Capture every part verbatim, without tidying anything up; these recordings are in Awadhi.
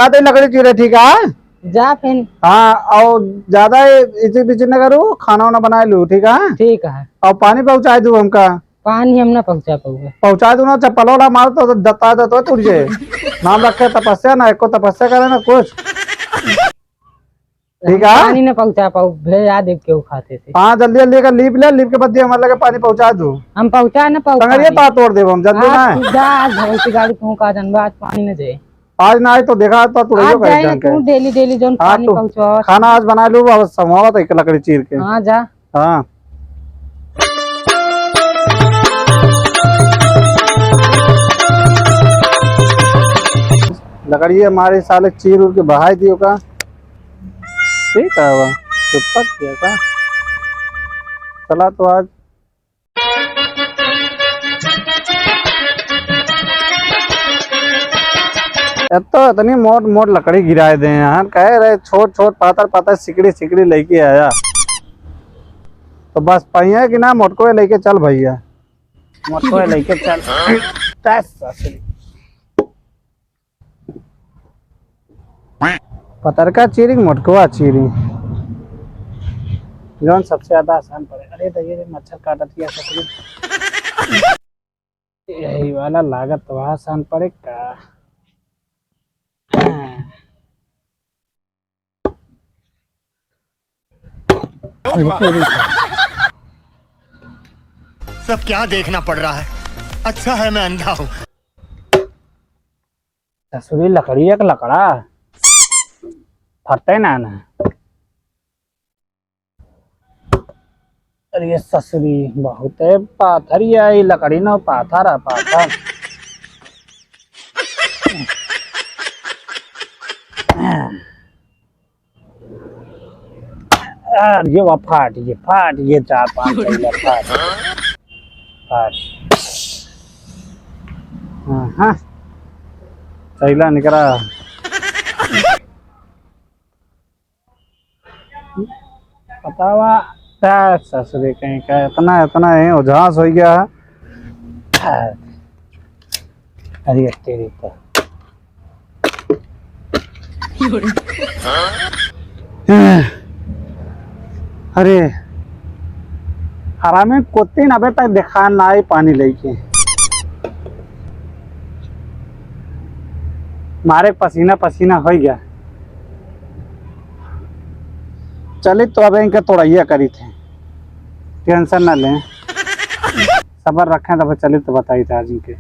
आते लकड़ी चीरे, ठीक है? जा फिर। हाँ, और ज्यादा इची बिची न करू, खाना वाना बनाए लू, ठीक है? ठीक है। और पानी पहुँचाए दू हमका। पानी हम ना पहुँचा पाऊँगा। पहुँचा दू ना, चप्पल वाला मार तो दत्ता दत्ता टूट जाए। नाम रखे तपस्या ना, एको तपस्या करे ना कुछ। ठीक है? पानी ना पहुँचा पाऊ, भेजा देब केहू खाते से। हाँ, जल्दी जल्दी कर लीप ले, लीप के बाद हमारे लगे पानी पहुँचा दू। हम पहुँचा ना पाऊ टंगरिया पानी। तार तोड़ देब हम, जल्दी हाँ, ना। तू जा, आज भगवती गाड़ी कहूँ का जनबा, आज पानी ना जाए। आज ना आए तो देखा तो तू आज रहियो जाए करे ना जान के। तू डेली डेली जौन हाँ, पानी तू पहुँचावा। खाना आज बना लू, अब समावत है एक लकड़ी चीर के। हाँ, जा। हाँ। लकड़ी हमारे साले चीर उड़ के बहाई दियो का। ठीक है बा, चुप्पा किया का। चला तो आज। अब तो इतनी मोट मोट लकड़ी गिराए दे हैं यार, कहे रहे छोट छोट पातर पातर सिकड़ी सिकड़ी लेके आया। तो बस पहिया कि ना मोटको लेके चल भैया, मोटको लेके चल। तस ससुरी। पतरका चीरी कि मोटकवा चीरी, जौन सबसे ज्यादा आसान पड़े। अरे तो ये मच्छर काटत किया ससुरी। यही वाला लागत तो आसान पड़े का। सब क्या देखना पड़ रहा है, अच्छा है मैं अंधा हूँ। ससुरी लकड़िया के लकड़ा फरते ना ना। अरे ससुरी बहुते पाथर, ये आई लकड़ी ना पाथर है, पाथर। आ, ये वा फाट, ये फाट, ये चार पांच चैला फाट, फाट। हाँ, हाँ। चैला निकरा। बतावा, का ससुरे कहीं का इतना, इतना ही उझास हो गया है। अरे तेरी तो। अरे, हरामी कुत्ती न अबे तक देखा ना आई पानी लेके। मारे पसीना पसीना हो गया। चली तो अब इनके तोड़ैया करी थे, tension ना लें, सबर रखें, तब चली तो बताई थे आज इनके।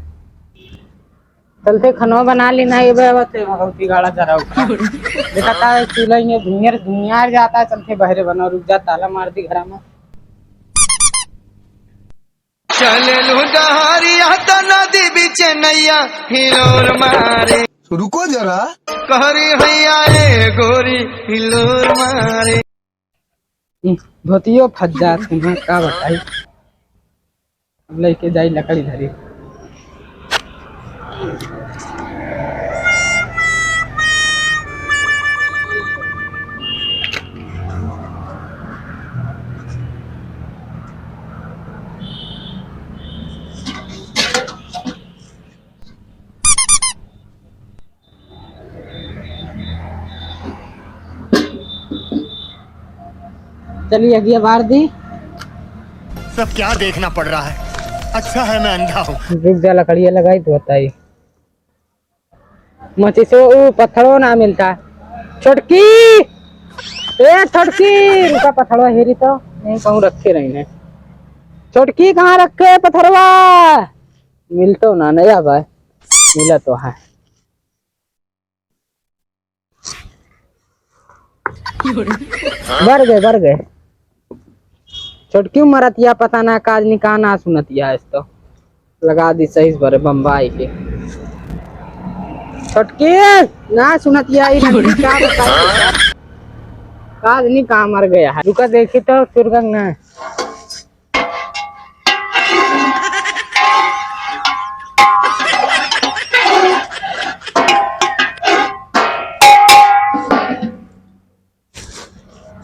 चलते खनवा बना ली ना, ये बे, बस ये भगवती गाड़ा जरा उठा। देखा था, चूल्हा ये धुनियर, धुनियार जाता है, चलते बहरे बना, रुक जा, ताला मार दी घरा में। चले लू डहारिया त नदी बीच नैया हिलोर मारे। रुको जरा। कहरी हैया ए गोरी हिलोर मारे। ई धोतियो फट जात है, हाँ, का बताई। लेके जाई लकड़ी धरी। चलिए, अगिया बार दी। सब क्या देखना पड़ रहा है? अच्छा है मैं अंधा हूँ। रुक जा, लकड़िया लगाई तो बताई। मचिसो ऊ पत्थरो ना मिलता। छोटकी, ए छोटकी, रुका, पत्थरवा हेरी तो नहीं कहूँ रखे रही ने। छोटकी, कहाँ रखे पत्थरवा? मिलतो ना, नहीं आवा है। मिला तो है। बर गए, बर गए। छोटकी मरतिया, पता ना काज नी का ना सुनतिया, इस तो लगा दी सही से बरे बम्बाई के। छोटकी ना सुनतिया, ई रंडी का बताई, काज नी का मर गया है। रुका देखी तो सुरगंग ना।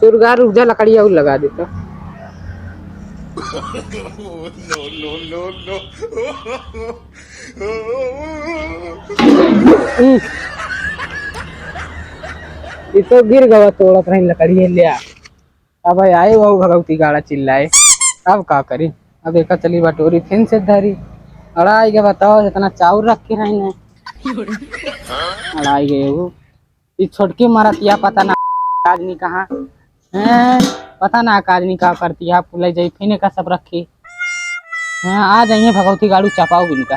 सुरगा, रुक जा, लकड़ी और लगा देता। No, no, no, no। ई तो गिर गवा तोड़त रही लकड़ी है, ले आ। अब आई वहू भगौती गाड़ा चिल्लाए, अब का करी? अब एका चली बटोरी फिन से धरी। अड़ाई के बताओ, जितना चाउर रख के रही ने, अड़ाई गए वो। ई छोटकी मरतिया पता ना काजनी कहाँ हैं, पता ना काजनी का करती है, फुलाई जाई फिन एका सब रखी हैं। आ जाइए भगौती गाड़ू चपाओ इनका,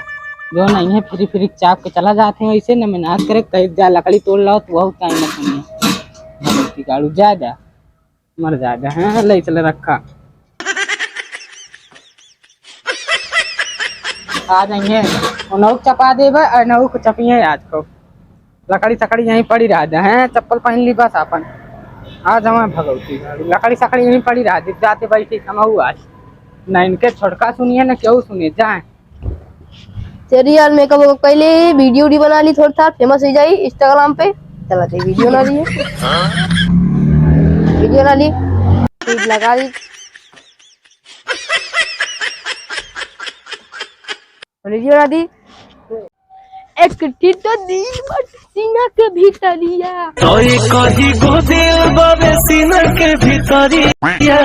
जो नहीं है फिर फिर चाप के चला जाते हैं। ऐसे न मेहनत करे, कहीं जा लकड़ी तोड़ लाओ तो बहुत टाइम लगती है। भगौती गाड़ू जा जा मर जा जा, हैं, ले चले रखा। आ जाइए, उनहु के चपा देबे, और इनहु के चपिए आज को। लकड़ी सकड़ी यहीं पड़ी रह जा, हैं, चप्पल पहन ली बस अपन। आ जावा भगौती, लकड़ी सकड़ी यहीं पड़ी रह जा, जाते बैठी कमाऊ आज। ना इनके छोटका सुनिए, ना केहू सुनिए, जाए। चलिए यार, मेकअप वेकअप कर ले, वीडियो उडियो बना ली, थोड़ा था फेमस हो जाई Instagram पे। चला दे वीडियो ना लिए, वीडियो ना ली, टीप लगा दी, वीडियो ना दी। एक ठी तो दिल बा सीना के भीतरिया। तोय कही गो दिल बाबे सीना के भीतरिया,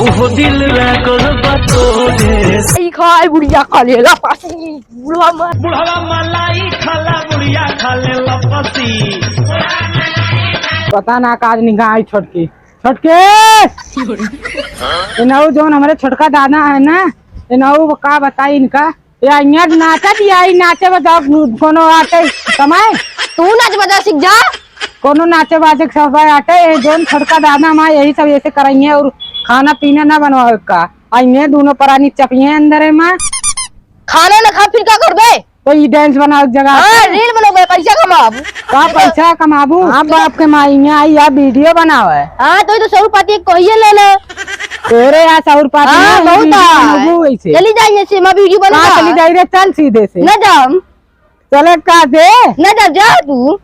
उहो दिल लागल बा तोरे से। ई खाए बुढ़िया खा ले लपसी, बुढ़वा मार। बुढ़वा मलाई खाला, बुढ़िया खा ले लपसी। पता ना काजनी कहाँ आई छोटकी। छोटकी! इनहु जौन हमरे छोटका दादा है ना, इनहु का बताई इनका, या इहाँ नाचत या ई नाचे बजाओ कोनो आटे समय। तू नाच बजा सीख जा। कोनो नाचे बाजे के समय आटे, ये जौन छोटका दादा माँ यही सब ऐसे कराइए और खाना पीना ना बनवावे का। आइए दोनों परानी चपिए अंदर है माँ। खाना ना खा फिर का करबे? तो ई dance बनावे के जगह हाँ, पे। Reel बनोगे, पैसा कमाबू। का पैसा कमाबू? हाँ, बाप के माई यहाँ आई या वीडियो बनावे। हाँ, तो ई तो सौ रुपया कहिए ले ले। तोरे यहाँ सौ रुपया हाँ, नहीं, बहुत वीडियो है। बनबू ऐसे। चली जाइए से, मैं वीडियो बना। कहाँ चली जाई रे? चल सीधे से। न जाम। चले का दे? न जा, जा तू।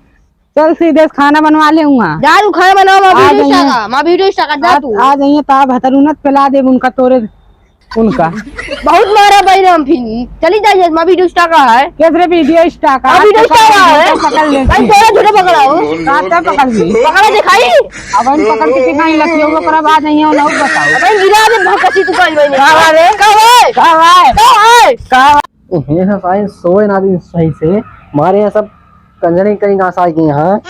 चल सीधे से खाना बनवा ले हुआ। जा तू खाना बनाओ, मैं आ वीडियो जाइए। स्टार्ट कर, मैं वीडियो स्टार्ट कर, जा आ, तू। आ जाइए तो आप हतरुनत पिला दे उनका तोरे उनका। बहुत मारा भाई राम फिर। चली जाइए, मैं वीडियो स्टार्ट कर है। कैसे वीडियो स्टार्ट कर? हाँ, वीडियो स्टार्ट कर है। पकड़ ले। भाई, थोड़ा झूठे पकड़ाओ। कहाँ से पकड़ ली? पकड़ा दिखाई। अब हम पकड़ के दिखाई लगी होगा, पर अब आ जाइए, उन्हें बताओ। भाई, गिरा दे, बहुत कसी तू कल भाई ने। का बात है? का है? का है? का है? का है? ये है भाई, सोए ना दिन सही से। हमारे यहाँ सब कंजरी कहीं घास आ गई यहाँ।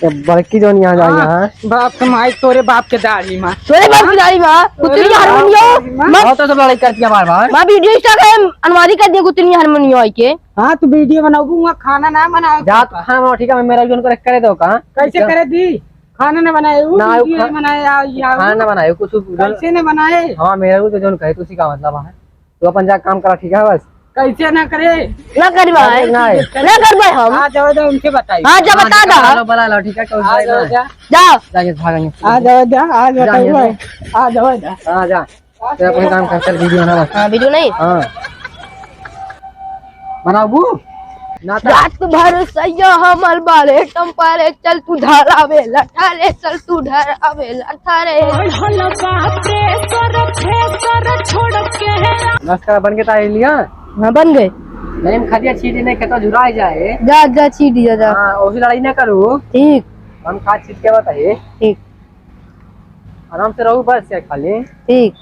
ये बड़की जौन यहाँ जाए हाँ, यहाँ। बाप के माई, तोरे बाप के दाढ़ी माँ। तोरे बाप की दाढ़ी माँ, कुतरी तोरे बाप हारमोनियो। की दाढ़ी माँ। माँ, बहुत तो सब लड़ाई करती है बार बार। माँ वीडियो स्टार्ट है, अनवारी कर दिया कुतरी हारमोनियो आई के। हाँ, तू वीडियो बनाओ, वहाँ खाना ना बनाओ। जा तो खाना बनाओ, ठीक है, मैं मेरा जौन करे, करे दो कहाँ? कैसे ठीक है। करे दी? खाना ना बनाए, वो ना, वीडियो खा-, बनाए, या, या खाना ना बनाए, कुछ जौन कैसे ना बनाए? हाँ, मेरा कुछ जौन कहे, तुसी का मतलब है? तू अपन जा काम करा, ठीक है बस। कैसे ना करे? ना करबा है। ना है। ना करबा है हम। आ जाओ, जाओ, उनके बताई। हाँ, जा हाँ, बता ठीक है, दा। बुला लो, बुला लो, ठीक है, कोई आ बात जाओ, ना। जा। जा। जा, ये भागेंगे। आ जाओ, जा, आज जा, बताइए ये भाई। आ जाओ, जा। हाँ, जा। ते अपन काम कर, चल वीडियो बना बस। हाँ, वीडियो नहीं? हाँ। बनाबू? ना तो रात भर सैया हमर बारे टम्पारे, चल तू धरावे लठारे, चल तू धरावे लठारे। बढ़ल बा प्रेशर, प्रेशर छोड़ के। बस का बन के ताई लिया? हाँ, बन गए। नहीं, हम खदिया छीटी नहीं, खेतवा झुराई जाए। जा, जा, छीट जा, जा। हाँ, ओसी लड़ाई ना करू। ठीक। हम खाद छीट के बताइए। ठीक। आराम से रहू बस, या खाली। ठीक।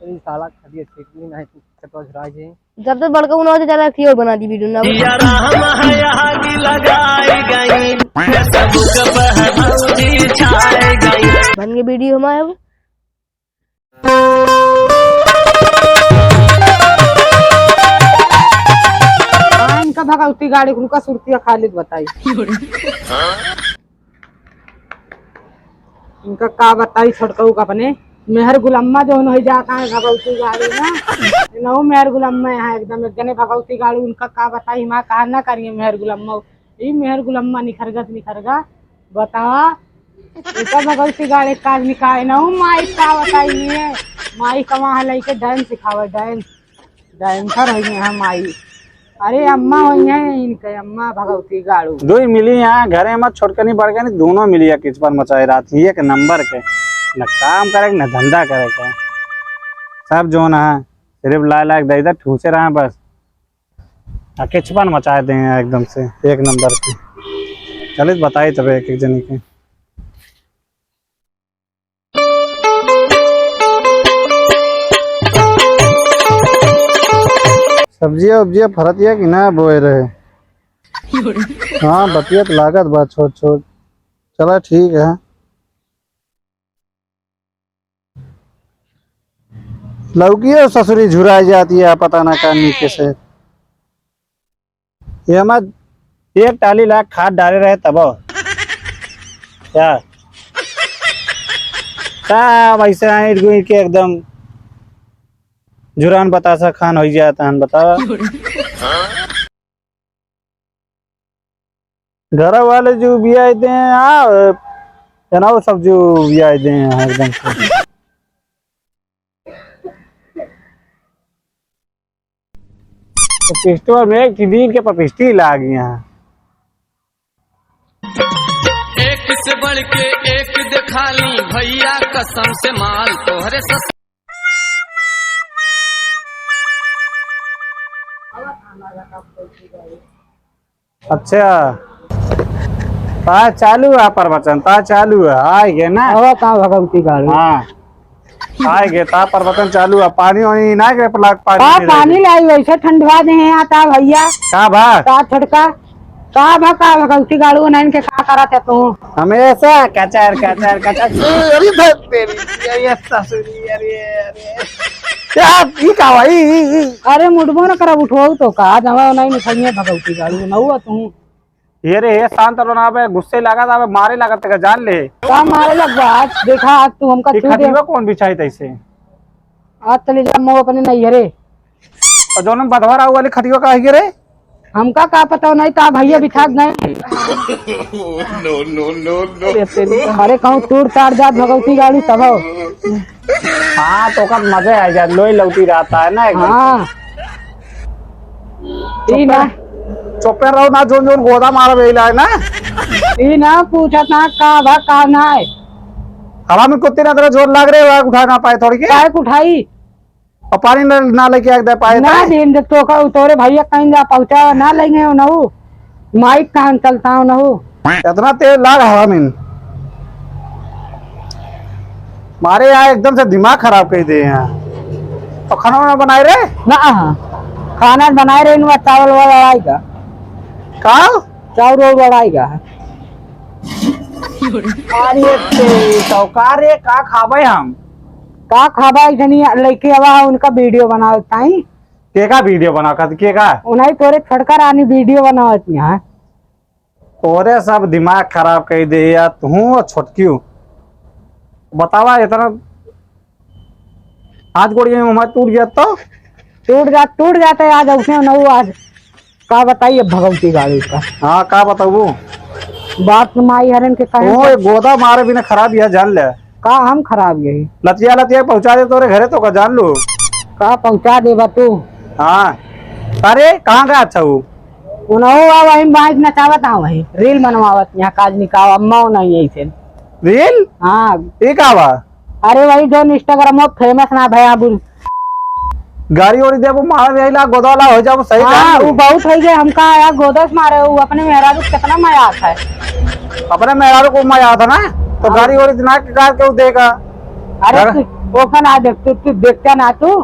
ई साला खदिया छीट ली नहीं, खेतवा झुराई जाए। जब तक बड़का ना होते, ज्यादा क्लियर बना दी वीडियो ना। या राम है आग लगाई गई, सबके बहरौजी छाई गई। बन गई वीडियो हमारे अब। हाँ, इनका भगौती गाड़ी, उनका सुरतिया खालिद बताई। इनका का बताई छोटकऊ का अपने मेहर गुलम्मा जौन होइ जाता है भगौती गाड़ी ना, इनहु मेहर गुलम्मा यहाँ एकदम एक जने भगौती गाड़ी, उनका का बताई, माँ कहा ना करिए मेहर गुलम्मा, ई मेहर गुलम्मा निखरगत निखरगा, बतावा, इनका भगौती गाड़ी काज निकाय ना, माई का बताई, माई कमा है लइके dance सिखावे, dance। Dancer होइहैं माई। अरे अम्मा होइहैं इनके, अम्मा भगौती गाड़ू। दुई मिली यहाँ घरे में छोटकनी बड़कनी दोनों मिली किचपन मचाए रात ही एक नंबर के। न काम करे के, न धंधा करे के। सब जौन है, सिर्फ लाए लाए दे दे, ठूसे रहे बस। आ किचपन मचाए दे हैं एकदम से, एक नंबर के। चलित बताई तबे एक एक जनी के। सब्जिया उब्जिया फरतिया कि ना बोए रहे? हाँ, बतिया तो लागत बा छोट छोट। चला ठीक है। लौकियो ससुरी झुराई जाती है, पता ना का नीचे से। ये हमार एक टाली लाख खाद डाले रहे तब क्या? का वैसे आइट गुइट के एकदम झुरान बतासा खान होइ जाता हन, बतावा। घर वाले जो बियाई दे हैं, आ, जनावर सब जो बियाई दे हैं एकदम से। पपिस्टो में एक दिन के पपिस्टी लाग गया है। एक से बढ़ के एक दिखा ली भैया, कसम से माल तोहरे सस- अच्छा, ता चालू है प्रवचन, ता चालू है, आए गए ना? अब कहाँ भगवती गाड़ू? हाँ, आए गए, ता प्रवचन चालू है। पानी वानी ना के प्लाट पानी का नहीं पानी लगे। लाई, वैसे ठंडवा दे हैं यहाँ ता भैया। का भा? का छोटका? का भा, का भगवती गाड़ू नाइन के का करत है तू? हमेशा कचर, कचर, कचर। अरे धत तेरी, अरे ससुरी, अरे, अरे। क्या, ई का हुआ? ई, ई, ई। अरे मुड़बो न करब, उठवाऊ तो का? जमा नहीं उठाइए भगवती गाड़ू, न हुआ तू। ये रे, ये शांत रहो ना बे, गुस्से लागत आवे, मारे लागत तेका जान ले। का मारे लग बा? आज देखा, आज तू हमका ई छू दे। खटिया कौन बिछाई तैसे? आज चले जा मऊ अपने नैहरे। और जौन हम बधवा रहा वाली खटिया का है रे? हमका का पता नहीं, ता भैया बिछा गए। No, no, no, no। अरे कहूँ टूट तार जात भगवती गाड़ी तब हो। हाँ, तो ओकर मजे आ जात, लोई लौटी रहता है ना एकदम। हाँ। ई ना। चुप्पे रहो ना, जोन जोन गोदा मारब यही लाए ना। ई ना पूछत ना का भा का ना है। हवा में कुत्ती ना तेरा जोर लाग रहे हो, उठा ना पाए थोड़ी के। काहे के उठाई? और पानी ना, ना लेके आ दे पाए ना थे? दिन जब तो का तोरे भैया कहीं जा पहुंचा ना लेंगे हो नहु। माइक कहाँ चलता हो नहु। इतना तेल लाग हवा में। मारे यहाँ एकदम से दिमाग खराब कर दे यहाँ। तो खाना वाना बनाए रे? ना, खाना बनाए रे, इनमें चावल वावल लड़ाई का। का? चावल वावल लड़ाई का। अरे तेरी तो का रे, का खाबे हम? का खाबा, एक जनी लइके आवा है, उनका वीडियो बनावत ताई। के का वीडियो बनावत, के का? उन्हीं तोरे छोटका रानी वीडियो बनावत यहाँ। तोरे सब दिमाग खराब कर दे यार, तू और छोटकियो। बतावा इतना हाथ गोड़ ये हमार टूट गया तो? टूट जा, टूट जाता है आज, ऐसे न हो आज। का बताई अब भगवती गाड़ी का? हाँ, का बताबू? बाप के माई हरन के कहे ओ, तो ये गोदा मारे बिना खराब यह जान ले। का हम खराब यही? लतिया लतिया पहुँचा दे तोरे घरे तो का जान लो। का पहुँचा देबा तू? हाँ। अरे, कहाँ गया अच्छा वो? उनहु आ वही बाइक नचावत आ वही, रील बनवावत यहाँ काज निकाव, अम्मा नहीं ऐसे। रील? हाँ। ये का बा? अरे वही जो Instagram में famous ना भया बुल। गाड़ी ओड़ी देबो, मारा यही ला गोदवाला हो जाबो, सही हाँ, जान लो। वो बहुत हो गए, हमका आया गोदस मारे, वो अपने मेहरारू को कितना मजा आता है। अपने मेहरारू को मजा आता ना, तो हाँ। गाड़ी ओड़ी ना के कार के वो देगा। अरे घर तू ओपन आ देख, तू, तू देखता ना तू।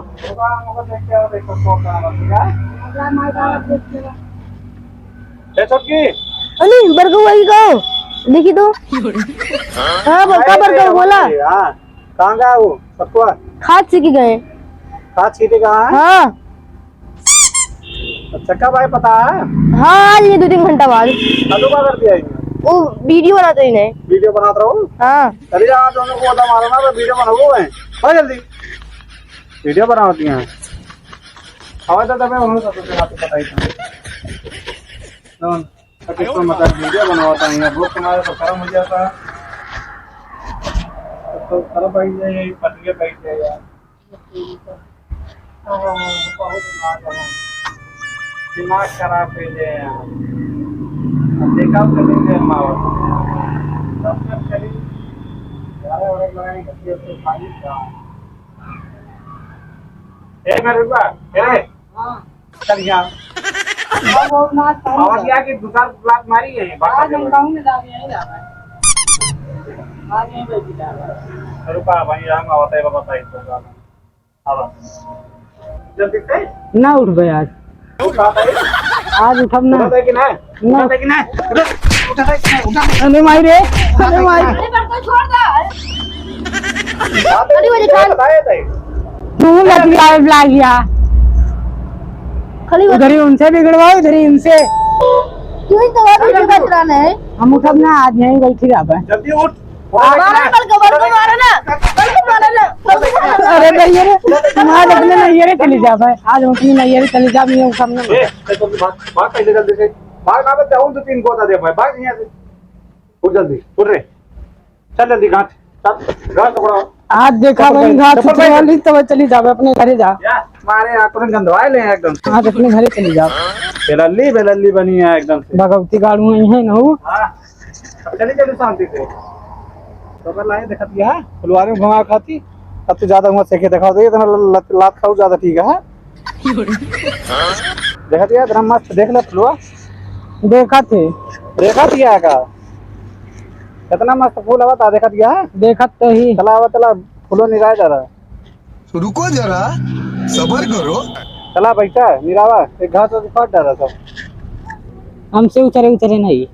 ए छोटकी। अरे बरगऊ आई गाओ, देखी तो। हाँ बड़का बरगऊ बोला। हाँ। कहाँ गया वो सतुआ? खाद छीटे गए। खाद छीटे गया है? हाँ। अच्छा, कब आए पता है? हाँ, आज ये दो तीन घंटा बाद। कदू का कर दिया इन्हें? वो वीडियो बनाते ही नहीं। वीडियो बनात रहो? हाँ। अरे यार, दोनों को बता मारो ना, तो वीडियो बनाओ भाई। बहुत जल्दी। वीडियो बनाओ दिया। आवाज आता मैं उन्होंने सबसे हाथ पता ही था। तो कितना मतलब वीडियो बनावत है यहाँ, भूख तुम्हारे तो खत्म हो जाता है। तो खत्म बैठ जाए, पतले बैठ जाए यार। बहुत दिमाग है। दिमाग खराब कर दे यार। अब देखा तो नहीं दे मावा। तब तक चली। यार, और एक लगाएंगे, फिर तो खाली जाओ। ए, मैं रुक जा। ए रे। हाँ। चल जा। अब वो ना खाऊंगा। आवाज क्या कि दो चार लात मारी है, बात आज कर हम रहे। गाँव में जाके यहीं रह रहे हैं। आज यहीं बैठ के जा रहे हैं। रुका, वहीं रहूंगा, बताइए, बताइए, बताइए। अब जल्दी से। ना उठबे आज। आज उठब ना। उठा दे कि ना? ना। उठा दे कि ना? उठा, उठा दे कि ना? उठा दे। अरे माई रे, अरे माई। अरे पर कोई छोड़ दे। खड़ी हो जा, चल। बताए थे। तू लतियाए लागिया। खड़ी हो। उधर ही उनसे बिगड़वाओ, इधर ही इनसे। तू ही तो अभी बिगड़ रहा है। हम उठब ना, आज यहीं बैठी रहबे। जल्दी उठ। मारो ना, बल्कि, बल्कि मारो ना, बल्कि मारो ना। अरे भैया रे, तुम आज अपने नैहरे चली जाबे, आज हम अपने नैहरे चली जाबे, ये उठब ना। ए, ए, तो भाग, भाग पहले जल्दी से। भाग, भाग, जाऊँ तो तीन गोता दे भाई, भाग यहाँ से। उठ जल्दी, उठ रे। चल जल्दी, घाट, चल, घाट पकड़ो। आज देखा चप्पल भाई, पहन, घाट चप्पल पहन। सुधरवा ली, तब चली जाबे अपने घरे जा। या, मारे आँख में गंधवाए ले हैं एकदम से। आज अपने घरे चली जाबे। बेलल्ली, बेलल्ली बनी है एकदम से। भगवती गाड़ू आई है ना वो। हाँ। अब चली चली शांति से। तो कर लाए देखत गया है, फुलवारी में घुमा खाती। अब तू ज्यादा हुआ सेके दिखाओ दे, इतना ल-, ल-, लात खाऊ ज्यादा ठीक है। देखत गया, इतना मस्त देख ले फुलवा। देखत है। देखत गया का? कितना मस्त फूल आवा था, देखत गया है? देखत तो ही। चला आवा, चला, फूलो निराय जा रहा। रुको जरा, सबर करो। चला बैठा, निरावा, एक घास और काट डाला सब। हमसे उतरे उतरे नहीं।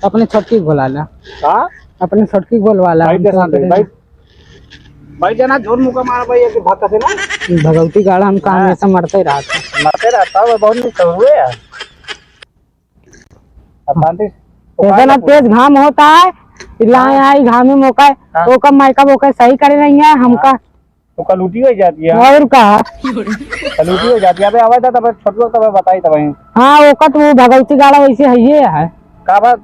अपने छोटकी को बोला ला। हाँ? अपने छोटकी को बोलवा ला, बैठ हम जा तो शांति से, उतरे बैठ। नहीं। बैठ जाना, जोर मुका मारा भाई, ऐसे भाग से ना। भगवती गाड़ा हम काम हाँ। ऐसा मरते रहता। मरते रहता है, वो बहुत नहीं हुए यार। अब शांति से। ऐसा ना तेज घाम होता है, लाए हाँ। आई घाम में मौका है, हाँ। ओकर मायका वो सही करे नहीं है, हमका हाँ। तो कलूटी हो जाती है। और का? कलूटी हो जाती है। अबे आवाज आता, तब छोटुआ तब बताई तब। हाँ, ओका तो वो भगवती गाड़ा वैसे है, ये है। का बात?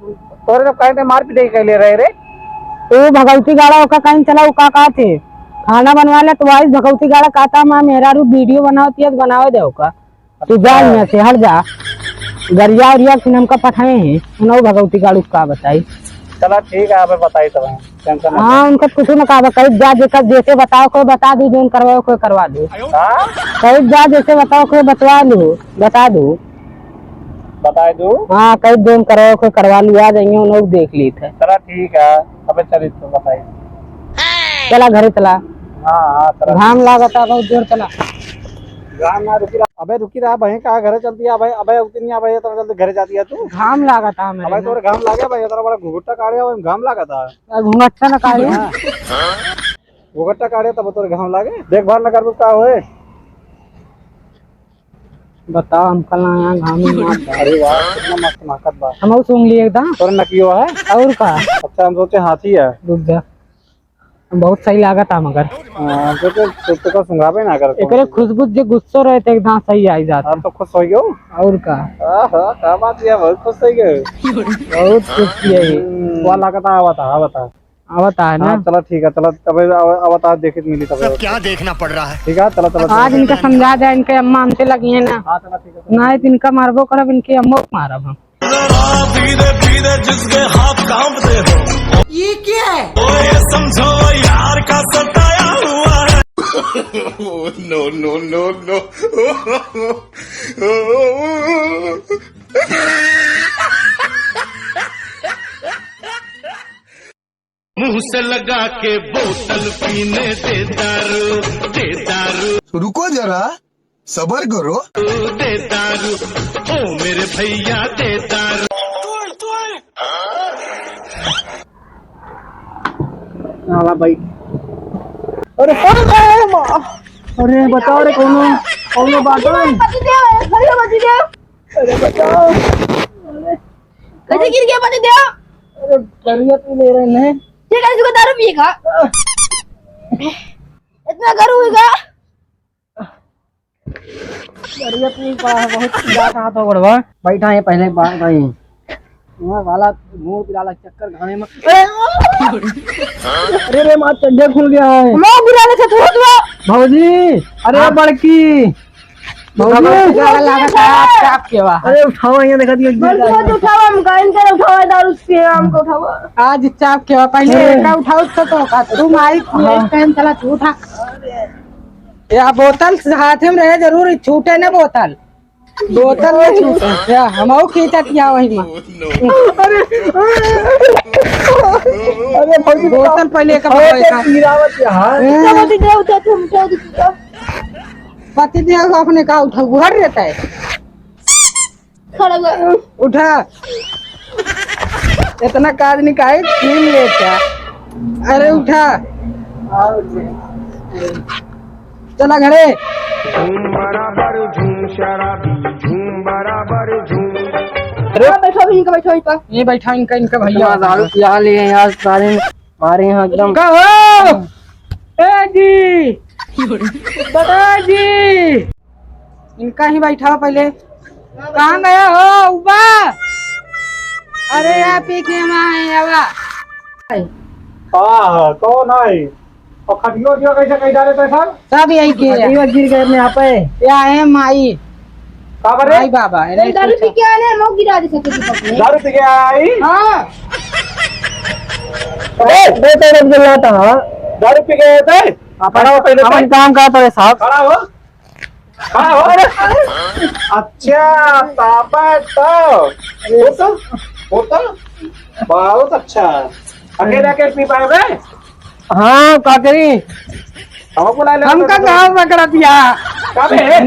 तोरे तो कहीं पे मार पिटाई कर ले रहे रे। वो भगवती गाड़ा ओका कहीं चला, वो का, का थे? खाना बनवा ले तो वाइस भगवती गाड़ा कहता, "माँ, मेरा रू वीडियो बनाओ, तेज बनाओ दे ओका।" तू जा हाँ। यहाँ से, हट जा। गरिया उरिया फिर हमका पठाए हैं, उन्हों भगवती गाड़ू का बताई। चला ठीक है, अबे बताई तब, tension ना हाँ, ले। उनका कुछ ना कहा, कहीं जा, जेकर जैसे बताओ, कोई बता दू, जोन करवाओ, कोई करवा दू। हाँ? कहीं जा, जैसे बताओ, कोई बतवा लू, बता दू। बताई दू? हाँ, कहीं जोन करवाओ, कोई करवा लू, आ जाइए, उन्हों देख ली थे। चला ठीक है, अबे चली तो बताई। चला घरे चला। हाँ, हाँ, चला। घाम लागता बहुत जोर, चला। घाम ना रुकी रहा। अबे रुकी रहा, बहन कहाँ घरे चलती है? अबे, अबे उतनी, अबे इतना जल्दी घरे जाती है तू? घाम लागता मेरे अबे ना। तोरे घाम लागे भाई, इतना बड़ा घुघुट्टा काढ़े, अबे घाम लागता। आ, घुघुट्टा ना काढ़े। हाँ। घुघुट्टा काढ़े तब तोरे घाम लागे। देखभाल ना करबू का होए? बताओ, हम कल आया घाम में मार डाल। अरे वाह, कितना मस्त महकत बा। हम सूंघ लिए एकदम। तोरे नकियो है? और का? अच्छा, हम सोचे हाथी है। रुक जा। बहुत सही लागत है मगर। हाँ, तो, तो, तो, तो का सुंघावे ना कर। एकरे खुशबू जे गुस्सो रहे तो एकदम सही आई जाता। हाँ, तो खुश हो गयो। और का? आहा, का बात है, बहुत खुश हो गयो। बहुत खुश किया है। हम्म। हुआ लागत है, आवत है, आवत है। आवत है ना? हाँ, चला ठीक है, चला, तबे आव-, आवत है, देखित मिली तबे। सब क्या देखना पड़ रहा है? ठीक है, चला, चला, आज चला। इनका समझा दे, इनके अम्मा हमसे लगी है ना। हाँ, चला ठीक है, चला। नहीं तो इनका मारबो करब, इनके अम्मो को मारब हम। धीरे धीरे जिसके हाथ कांपते हो। ये क्या है? ओ ये समझो यार का सताया हुआ है। No, no, no, no। मुंह से लगा के बोतल पीने दे दारू, दे दारू। रुको जरा, सबर करो। दे दारू, ओ मेरे भैया दे दारू। आवा भाई। अरे, अरे, माँ। अरे, बताओ रे, कौनो, कौनो बात है? पति देव है, भैया पति देव। अरे, बताओ। अरे। कैसे गिर गया पति देव? अरे, दरिया पी ले रहे हैं। ये कैसे को दारू पिएगा? इतना गर्व होगा? अरे, ये अपनी पड़ा है, बहुत जात हाथ हो गड़बड़। बैठा है पहले बात भाई। वहाँ वाला मुंह पिला ला चक्कर खाने में। अरे! अरे रे, माँ चड्ढे खुल गया है। माँ गिरा ले थे, तू, तू। भौजी, अरे हाँ। बड़की। भौजी। भौजी, गाला लगा था, चाप के बा। अरे उठाओ, यहाँ देखा दिया, गिर बड़की जाएगा। मत उठाओ, हम काहे के उठाओ, दारू से हमको उठाओ। आज चाप के बा, पहले अरे। एका उठाओ तो, तो का, तू माई, हाँ। एक टाइम चला, तू उठा। या बोतल हाथ में रहे जरूर, छूटे ना बोतल, बोतल ना छूटे। या हमहू खींचत या वही में। अरे, अरे, भौजी, बोतल पहले एक अरे, बार देखा। गिरावत यार। हैं? उठा, उठा, उठा, उठा, उठा। पति देव अपने का उठा, घर रहता है। खड़ा हुआ। उठा। इतना काज निकाहे छीन लेता। अरे उठा। चला घरे। झूम बराबर झूम शराबी, झूम बराबर झूम। अरे हाँ, बैठो भी इनका, बैठो इनका। ये बैठा इनका, इनका भैया। यहाँ दारू पिया लिए, यहाँ सारे मारे यहाँ एकदम। कहो। ए जी। बता जी। इनका ही बैठाओ पहले। कहाँ गया हो उबा? अरे या पी के हम आए, आवा। हाँ, कौन है? और खटियो दियो कैसे कहीं डाले थे सर? सब यही के है। खटियो गिर गए अपने आप पे। या है माई। का करे? माई बाबा, ए, इन्हें दारू पी के आने, मौक गिरा दे सके दीपक ने। दारू पी के आई? हाँ। ए, दे तो रख दिला था। दारू पी के आए थे? अपन, खड़ा हो पहले अपन भाई। काम का तो है साहब। खड़ा हो। खड़ा हो। अच्छा, ताबा तो। वो तो, वो तो बहुत अच्छा है। अकेले अकेले पी पाए बे? हाँ, का करी? हम बुला ले हमका तो। कहाँ पकड़ा दिया? का बे?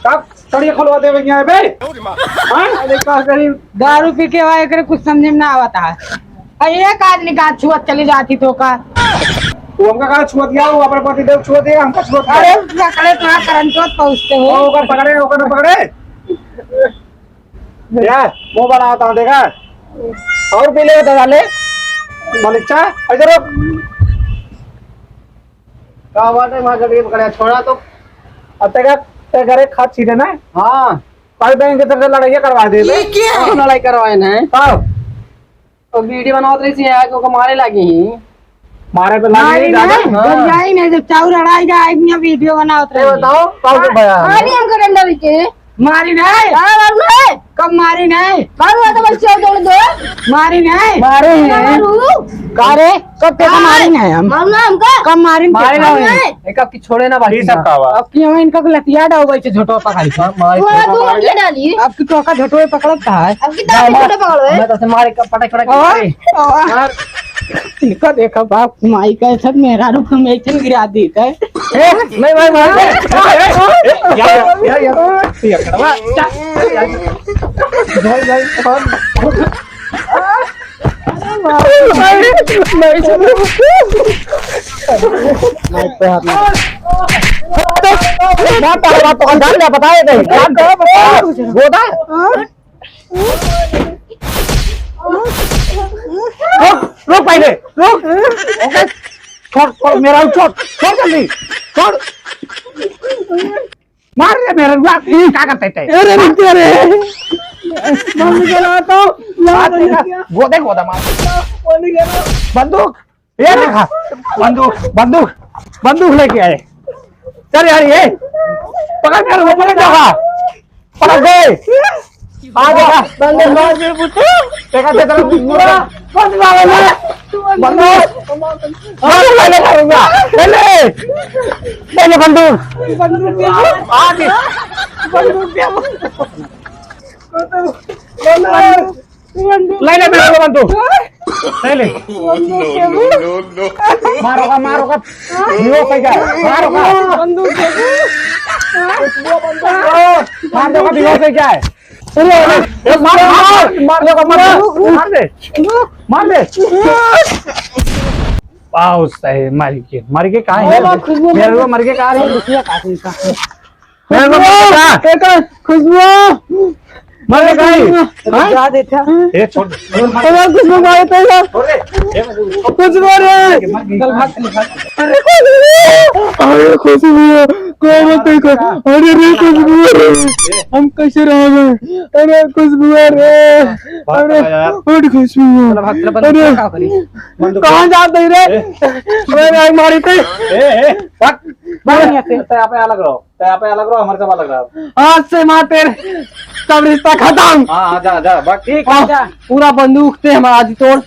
कब तड़िया खोलवा दे भैया बे? हाँ? अरे का करी? दारू पी के आवा, एकरे कुछ समझे में ना आवता है। अरे एक आदमी का छुअत चली जाती तो का? तू हमका कहाँ छुअत गया? वो अपने पति देव छुअत गया, हमका छुअत गया। अरे पकड़े तो हाँ करंट पहुँचते हो। ओ, ओकर पकड़े, ओकर पकड़े। या, मुंह बनावत हूँ, देखा? और पी ले, दादा, ले। मलिच्छा, इधर रुक। का बात है, मार करके पकड़ा, छोड़ा तो। अब तेरा, तेरे घरे खाद छीटे ना? हाँ। कल बैंक के तरफ से लड़ाइयाँ करवा दे, ये बे। क्या है? कौन लड़ाई करवाए ना? कब? और वीडियो बनावत रही थी यार, ओको मारे लागी ही। मारे तो लागी मारी ही, दादा। नहीं, हाँ। जब जाई नहीं, जब चाउर अड़ाई जाए, इतना वीडियो बनावत ये रही। बताओ, कब के भया? मारी हमको डंडा भी के। मारी नहीं। हाँ, मारू है। कब मारी नहीं? मारू है तो बस चाउर दौड़ दो। मारी नहीं। मारे हैं। मारू। का रे? कब तेरा हाँ, मारी नहीं हम? मारू ना हमका। कब मारी मारे ना मारू है? नहीं। एक आपकी छोड़े ना बाकी ये सब ना। का हुआ? अब की हम इनका को लतिया डाल गई छे झोटवा पकड़ के। हाँ, मार वो के। तो हम ये डाली। अब की टोका झोटवे पकड़ता है। अब की दांत मार, छोटे पकड़ो, ए? मैं तो से मारे का पटक पटक और? मारे। और? मार। इनका देखा बाप, माई का सब मेरा रूप में इथन गिरा दी का। ए, नहीं, भाई, मार दे। ए, ए, या, या, या, या, या, करवा। जा, जा, जा। भाई, भाई, और बात तो, बात तो अंदर ले बताए थे। गोदा। रुक, रुक पहले, रुक। ओके, छोड़, छोड़, मेरा छोड़, छोड़ जल्दी, छोड़। मार रे मेरा, क्या करते थे? अरे रुक जा रे। बंद करा तो, मार दे, गोदे गोदा मार। बंदूक, ये देखा, बंदूक, बंदूक, बंदूक लेके आए। चल यार, ये पकड़, पकड़, पकड़, पकड़, पकड़ गए। आ देखा, बंदूक मार दे, पुत्र। देखा, देखा, बंदूक, बंदूक, बंदूक, बंदूक, ले ले, ले ले, ले ले बंदूक। बंदूक दे, आ दे। बंदूक दे। ले ले, मेरे को बंदूक। ले ले। बंदूक दे। मारोगा, मारोगा। बेहोश हो जाए। मारोगा। बंदूक दे। मार दोगा, बेहोश हो जाए। अरे, अरे, ए, मार, मार, मार, मार, मार, मार दे। मार दे। वाह, सही, मर गए, मर गए, कहाँ है? ओ, माँ, खुशबू मेरे मर को मर गए, कहाँ है? रुकिए, काट इनका। मेरे को मर गया। ए, का, खुशबू। मर गया, कहाँ है? खुशबू। हाँ? क्या देखा? ए, छोड़। अरे, खुशबू मारे तो ना। छोड़ दे। ए, खुशबू। खुशबू रे। चल, भाग, चल, भाग। अरे, खुशबू। अरे, खुशबू। कौन है तेरे को? अरे रे, खुशबू रे। हम कैसे रह गए? अरे, खुशबू रे। भाग, अरे, भाग यार। उठ खुशबू। चलो, भाग, चलो, बंद अरे। कर, क्या करी? बंद कर। कहाँ जात है रे? ए। अरे, भाई, मारी थे। ए, ए, भाग। भाग यहाँ से। तै आप अलग रहो। तै आप अलग रहो, हमारे सब अलग रहो। आज से माँ तेरे सब रिश्ता खत्म। हाँ, हाँ, जा, जा, बस ठीक। हाँ, जा। पूरा बंदूक से हम आज तोड़।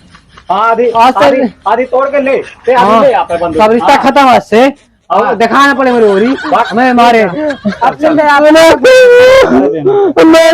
हाँ, आधी, आज से आधी, आधी तोड़ के ले। ते आधी हाँ, ले यहाँ पे बंदूक। सब रिश्ता हाँ। खत्म आज से। और हाँ। दिखाना पड़े मेरे ओरी। बस। हमें मारे। अब चल दे आप। मैं, मैं, मैं, मैं,